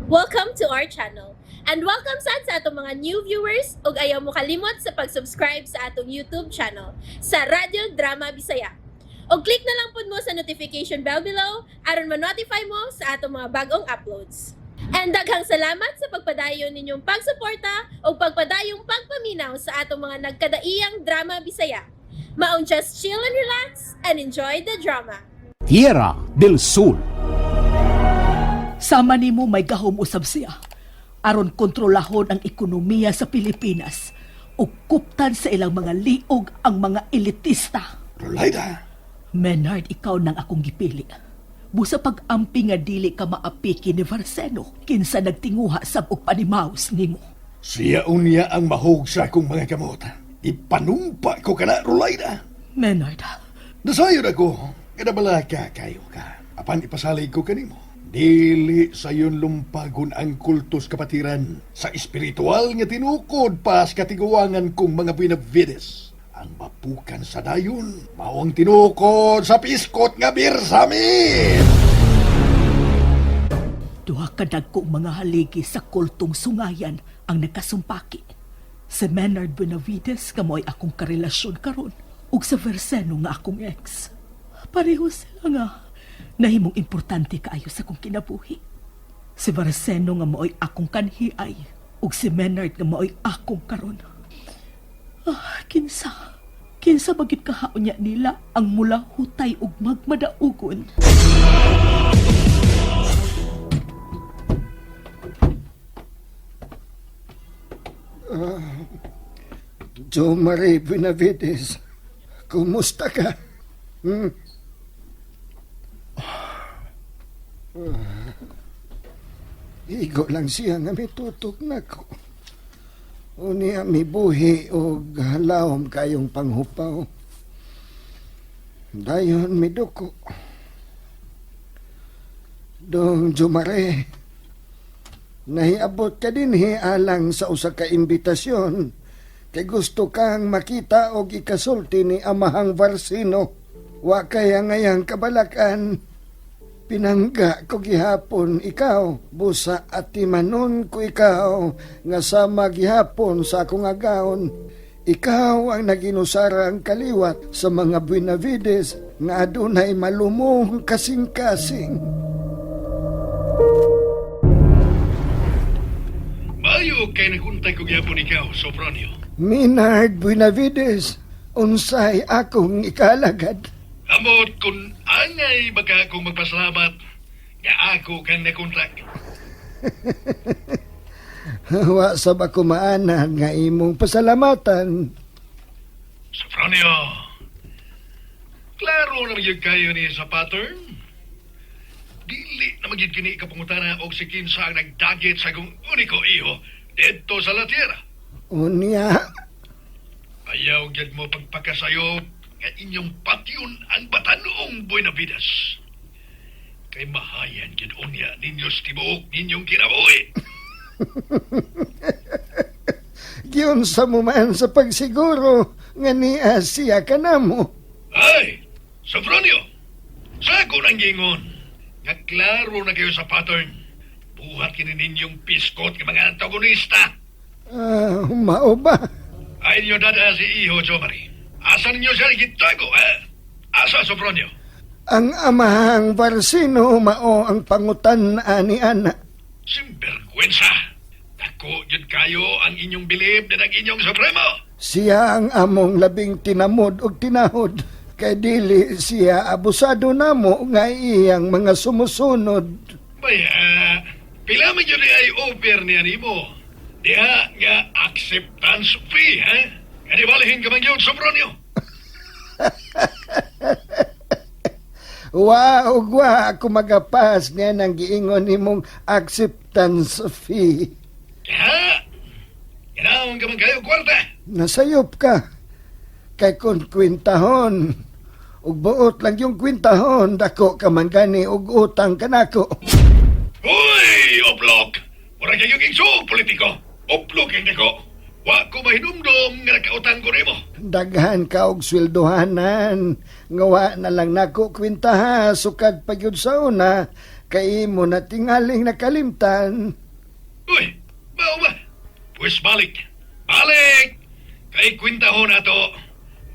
Welcome to our channel. And welcome sad sa atong mga new viewers ug ayaw mo kalimot sa pag-subscribe sa atong YouTube channel sa Radyo Drama Bisaya. Og click na lang pud mo sa notification bell below aron ma-notify mo sa atong mga bagong uploads. And daghang salamat sa pagpadayon ninyong pagsuporta ug pagpadayong pagpaminaw sa atong mga nagkadaiyang drama Bisaya. Maong just chill and relax and enjoy the drama. Tierra del Sol. Sama nimo may gahom usab siya aron kontrolahon ang ekonomiya sa Pilipinas ug kuptan sa ilang mga liog ang mga elitista. Rolaida, Menard, ikaw nang akong gipili. Busa pag-ampi nga dili ka maapiki ni Varseno, kinsa nagtinguha sab og panimaus nimo. Siya unya ang mahog sa akong mga kamot. Ipanumpa ko kana, Rolaida. Menard, Nasayod ako, kada ka kayo ka. Apan ipasalig ko kanimo. Dili sayon lumpagon ang kultos kapatiran sa espiritual nga tinukod pa sa katiguangan kong mga Benavides. Ang mapukan sa dayon, mao ang tinukod sa piskot nga birsamin. Duha ka dagkong mga haligi sa kultong sungayan ang nagkasumpaki. Si Menard Benavides nga mo'y akong karelasyon karon ug sa Verseno nga akong ex. Pareho sila nga nahimong importante kaayo sa akong kinabuhi. Si Verseno nga mo'y akong kanhiay ug si Menard nga mo'y akong karon. Ah, kinsa? Kinsa bagit kahaon niya nila ang mula hutay ug magmadaugon? Jo Marie Benavides, kumusta ka? Hmm? Igo lang siya nga mitutok na ko. Unya mibuhi og halawom kayong panghupaw. Dayon miduko. Dong Jumare, nahiabot ka dinhi alang sa usa ka imbitasyon kay gusto kang makita og ikasulti ni Amahang Varsino. Wa kaya ngayang kabalakan. Pinangga ko gihapon ikaw, busa atimanon ko ikaw, nga sama gihapon sa akong agaon. Ikaw ang naginusarang kaliwat sa mga Buenavides nga adunay malumong kasing-kasing. Mayo kay naguntay ko gyapon ikaw, Sopronio. Minard Buenavides, unsay akong ikalagad. Amot kung angay baka akong magpasalamat nga ako kang nakontak. Wa sab ako maana nga imong pasalamatan. Sopronio, klaro na magyud kayo ni sa pattern. Dili na magyud kini kapangutana og si kinsa ang nagdagit sa akong uniko iho didto sa La Tierra. Unya, Ayaw gyud mo pagpakasayo nga inyong patyon ang batanong Buenavides. Kay mahayan gyud unya ninyo sa tibuok ninyong kinabuhi. giunsa mo man sa pagsiguro nga niya siya kanamo. Ay, Sofronio, sa ako nang gingon, nga klaro na kayo sa pattern. Buhat kini ninyong piskot ng mga antagonista. Ah, mao ba? Ay ninyo dada si Iho Jomari. Asa ninyo siya gitago, eh? Asa, Sofronio? Ang amahang Varsino mao ang pangutan ani ana. Simbergwensa. Dako yun kayo ang inyong bilib na ng inyong supremo. Siya ang among labing tinamod og tinahod. Kay dili siya abusado namo nga iyang mga sumusunod. Baya, pila man yun ay offer niya nimo. Diha nga acceptance fee, ha? Nga di balihin ka man yun, Sofronio. Wa og wa ako magapas niya nang giingon nimong acceptance fee. Kaya, ganaon ka man kayo kwarta. Nasayop ka. Kay kun kwintahon, ug buot lang yung kwintahon, dako ka man gani og utang kanako. Uy, oplok! Mura kayo igsuog politiko. Oplok ang dako. Wa ko mahinumdom nga nakautang ko nimo. Daghan ka og sweldohanan, nga wa na lang nako kwintaha sukad pa gyud sa una. Kay imo na tingaling nakalimtan. Uy, mao ba? Pwes balik. Balik! Kay kwenta ho na to.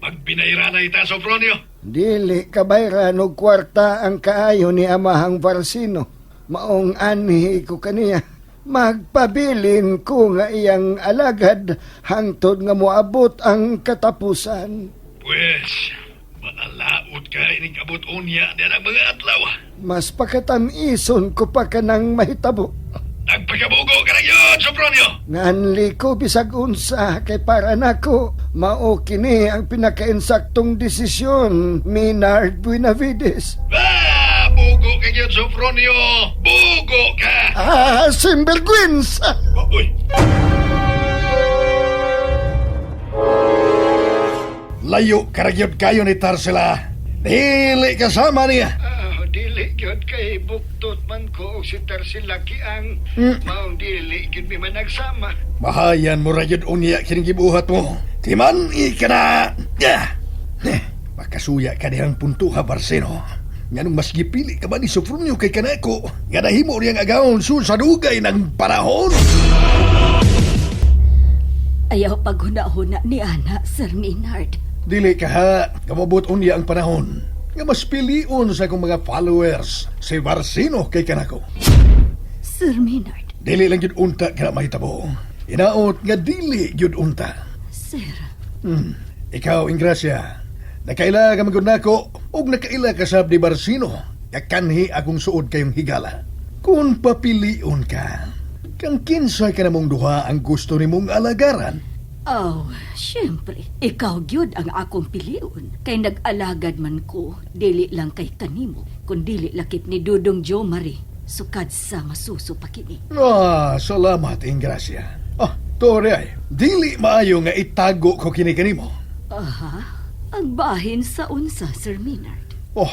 Magbinayra na ita, Sofronio. Dili kabayran og kwarta ang kaayo ni Amahang Varsino. Maong anhi ko kaniya. Magpabilin ko nga iyang alagad hangtod nga moabot ang katapusan. Pwes, maalaot ka ining abot unya diyan ang mga adlaw. Mas pakatamison ko pa kanang mahitabo. Nagpakabugo ka na yun, Sofronio! Nganli ko bisag unsa kay para nako mao kini ang pinakainsaktong desisyon, Minard Buenavides. Ah, bugo ka yun, Sofronio! Bugo ka! Ah, sinvergüenza! Uy! Layo karagyod kayo ni Tarsila. Dili kasama niya. Ah, dili gyud kay buktot man ko og si Tarsila ang maong dili gyud mi managsama. Mahayan mo ragyod unya kining gibuhat mo. Timan ka na. Yeah. Eh, makasuya ka dihang punto ha, Barseno. Nganong mas gipili ka ba ni Sofronio kay kanako? Nga nahimo niyang agawon sul sa dugay ng panahon. Ayaw paghuna-huna ni Ana, Sir Maynard. Dili ka ha, kamabot unya ang panahon. Nga mas pilion sa akong mga followers si Barsino kay kanako. Sir Maynard, Dili lang gyud unta kana mahitabo. Inaot nga dili gyud unta. sir, Ikaw, Ingracia, nakaila ka magud nako ug nakaila ka sab ni Barsino. Nga kanhi akong suod kayong higala. Kung papilion ka, kang kinsa ka namong duha ang gusto nimong alagaran. Oh, syempre, ikaw gyud ang akong piliun. Kay nag-alagad man ko, dili lang kay kanimo, kun dili lakip ni Dudong Jo Marie. Sukad sa masuso pa kini. Ah, salamat, Ingracia. Ah, tore ay, dili maayo nga itago ko kini kanimo. Aha, ang bahin sa unsa, Sir Maynard. Oh,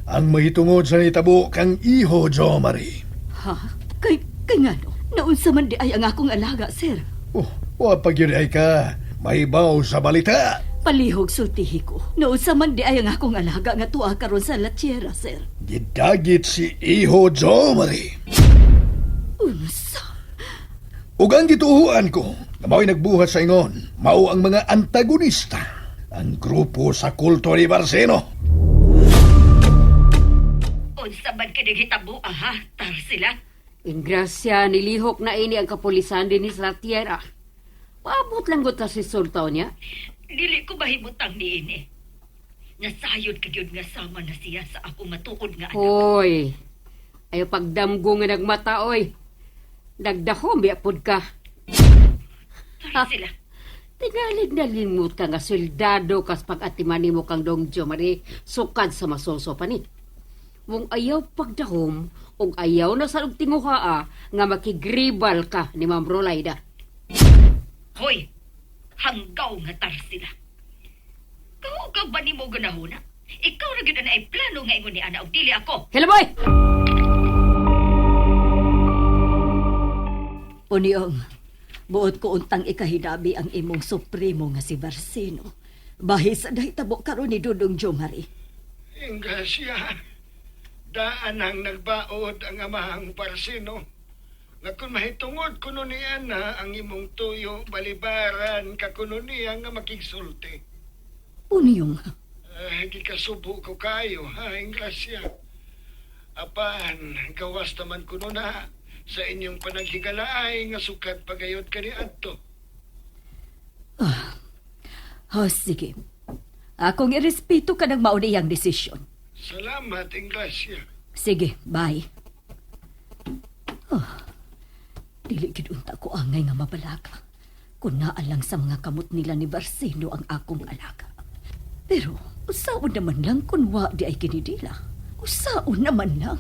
ang mahitungod sa nitabo kang iho, Jo Marie. Ha? Kay ngano? Naunsa man di ay ang akong alaga, sir. Oh, wa pag yun ay ka, mahibaw sa balita. Palihog sultihi ko. Naunsa man di ay ang akong alaga nga tuwa karon sa Latiera, sir. Gidagit si iho, Jo Marie. Unsa? Ug ang gituohan ko, nga mao'y nagbuhat sa ingon, mao ang mga antagonista, ang grupo sa kulto ni Barceno. Unsa man kini hitabo, aha, tar sila. Ingrasya, nilihok na ini ang kapulisan din sa tiyera. Paabot lang gud ta si Sultan niya. Dili ko bahimutang niini. Nasayod ka gyud nga sama na siya sa akong matuod nga anak. Hoy, ayaw pagdamgo nga nagmata, oy. Nagdahom, biya pod ka. Tar sila. Tingalig na limot ka nga soldado kas pag-atiman nimo kang Dong Jo Marie, sukad sa masoso pa ni. Mung ayaw pagdahom, ug ayaw na sa og tinguhaa nga makigribal ka ni Ma'am Rolaida. Hoy, hanggaw nga tar sila. Kahugaw ba nimo ganahuna? Ikaw ra gyud ay plano nga ingon ni ana og dili ako. Hello, boy! Uniong, buot ko untang ikahinabi ang imong supremo nga si Barsino. Bahi sa dahitabo karon ni Dudong Jomari. Ingrasya, daan ang nagbaod ang amahang Parsino. Nga kung mahitungod kuno ni Ana ang imong tuyo, balibaran ka kuno niya nga makigsulti. Unyong, Ah, gikasubo ko kayo, ha, Ingrasya. Apan, gawas naman kuno na sa inyong panaghigalaay nga sukat pagayod kani adto. oh, sige. Akong irespeto ka ng mauni iyang desisyon. Salamat, Ingrasya. Sige, bye. Oh, dili gid unta ko angay nga mabalaka. Kun naa lang sa mga kamot nila ni Barsino ang akong alaga. Pero usaon naman lang kun wa di ay kinidila. Usaon naman lang.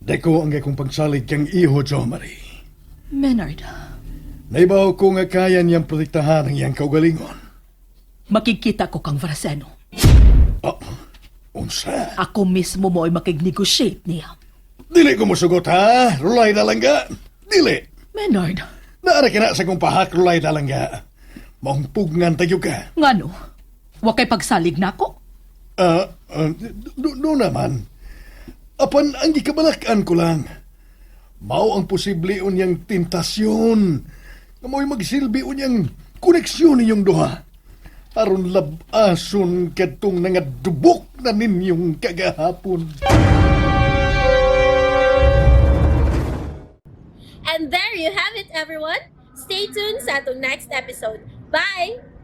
Deko ang akong pagsalig kang iho, Jo Marie. Menard, Naibaw ko nga kaya niyang protektahan ang iyang kaugalingon. Makikita ko kang Vraseno. Oh, unsa? Ako mismo mo ay makignegosyate niya. Dili ko mosugot ha, Rulay Dalangga. Dili. Menard, Naara ka na sa kong pahak, Rulay Dalangga. Maong pugngan tayo ka. ngano? Wa kay pagsalig nako. Ah, no, naman. Apan ang gikabalakan ko lang. Mao ang posible unyang tentasyon. Nga mo'y magsilbi unyang koneksyon ninyong duha. Aron labason kadtong nangadubok na ninyong kagahapon. And there you have it, everyone. Stay tuned sa atong next episode. Bye!